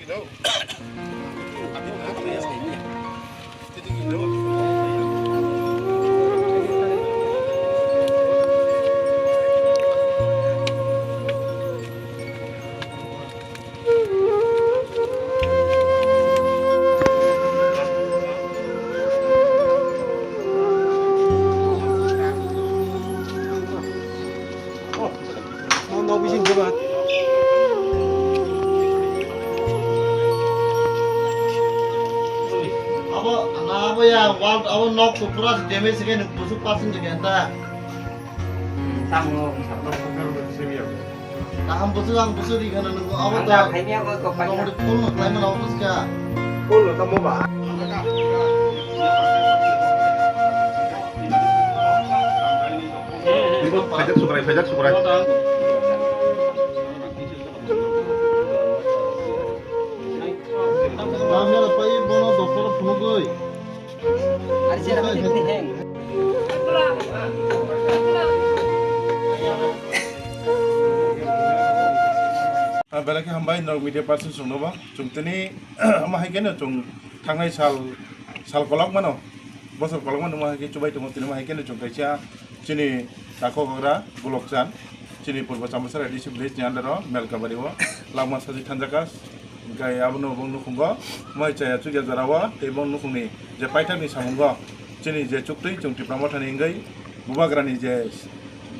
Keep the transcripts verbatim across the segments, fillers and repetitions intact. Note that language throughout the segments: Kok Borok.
Abo, abo ya, wall, abo nok tu pura damage se kene, busu percent se kene ta. Hmm, tamo, sabo. Kaham busu, ang busu di kana nung, abo ta. Ang ta khaimya ko, ko motamoti paina. Full no khlaimano, abo busu ka. Full no tamo ba. Phaijak sukrai, phaijak sukrai. Lamya pai bono doctor phunugwi. Ari sera mati ni heng. Ah, belai khe hambai norok media person chwngno bo. Chwng tini, omo hai kheno chwng thangnai sal, sal kolok mano. Bosor kolokma nungma hai khe chubai tongo, tini ma hai khe no chwng kaisa chini takhok hagra Golokchan, chini Purbo Chambaisara A D C village ni under o Melkabari o langma sajwk thanjak kha. Hwnkhe abono bo nukhungo moi chaya chukya jora o tei bo nukhungni je paithakni samungo chini je chuktwi chwng Tipra Mothani wngwi bubagrani je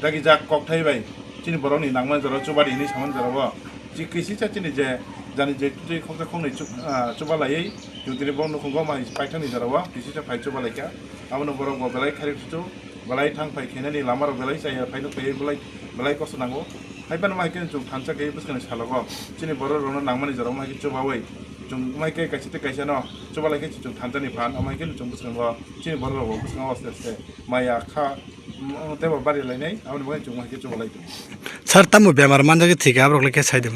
dagijak kokthai bai chini borokni nangmani jora o chubadi hinwi samani jora o chi kisisa chini je jani je twi khoksa khoknwi chu-, ah, chubalaiwi chwng tini bo nukhungo mai paithakni jora o kisisa phai chubalaikha. Abono borok bo belai khairok suchu, belai thang phai khainani lama rok belai chaya phai nuk phai belai, belai kosto nango. Hai phano mai khe chwng thansa khe bwskangni salogo chini borok rokno nangmani jora o mai khe chubawi chwng mai khe kaisa tei kaisa no chubalaikhe chwng thansani phan, amai khe chwng bwskango chini borok rok bo bwskango aste aste maya kha. Mm, tei bo bari lainai, aboni bagwi chwng hai khe chubalai tongo. Sir, tamo bemar manjak thik aborok le khe sai de.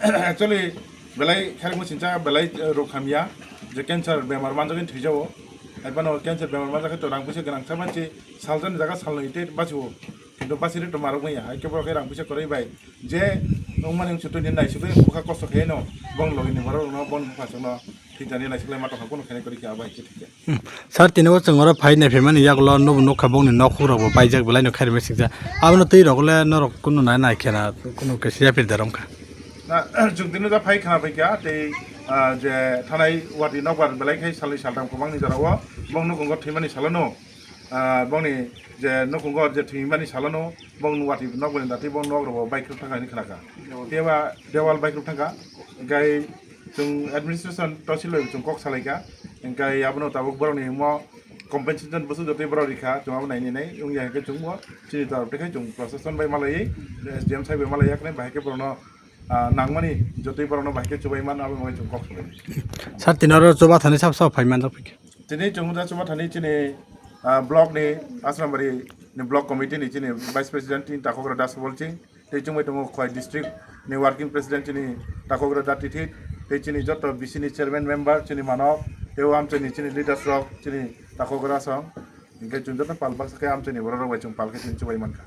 Actually, belai khairokma sincha belai, eh, rok hamya, je cancer bemar manjak thwijao. Hai phano cancer bemar manjak to rang puisa gwnang sa manchi, saljan jaga salnwi tei bachio. Kintu bachiri to marok maya, hai khe borok khe rang puisa kwrwi bai. Je wngmani wngse twi nai sugwi bwkha kosto khe no, bong logi ni borok no, bon bupha chwngno thwijani nai suglai ma tongkha, kunu khainai kwrwi khe abo hai khe thikya. Hmm. Sir, tini o chwng oro phai nai phaimani yagulo nubo nukha bongni nok hukrok bo paijak belai no khairima singcha. Abono twi rogole norok kunu nai nai khena kunu khe siya phir darom kha. Na, chwng tini da phai khana bai kha tei, ah, je thanai wati nokbar belai khai salni saltam kwbangni jora o bong nukhungo thwimani salono, ah, bongni je nukhungo je thwimani salono bong wati nokbar ni dati bong nok rogo baikrok thangkha hinwi khna kha. Tei ba dewal baikrok thangkha. Hwnkhe chwng administration tosil bai chwng kok salai kha, hwnkhe abono tabuk borokni omo compensation bwswk jotoi borok rikha, chwng abo naini nai wngya hwnkhe chwngbo chini torop tei khai chwng proshashan bai malaiwi, S D M sai bai malaiya khe bahai khe borokno, ah, nangmani jotoi borokno bahai khe chubai man abo bai chwng kok salai. Sir, tini oro chuba thani sab sab phai manjak phikhe. Tini chwng da chuba thani chini, ah, block ni Asrambari ni block committee ni chini vice president chini Takhokra Das Bolching. Tei chwngbai tongo Khowai district ni working president chini Takhokra Da Tithit, tei chini joto B C ni chairman member chini manok, tei o amchaini chini leaders rok chini Takhokra song, hwnkhe chwng joto pal baksa khe amchaini borok rok bai chwng pal khe chini chubai mankha.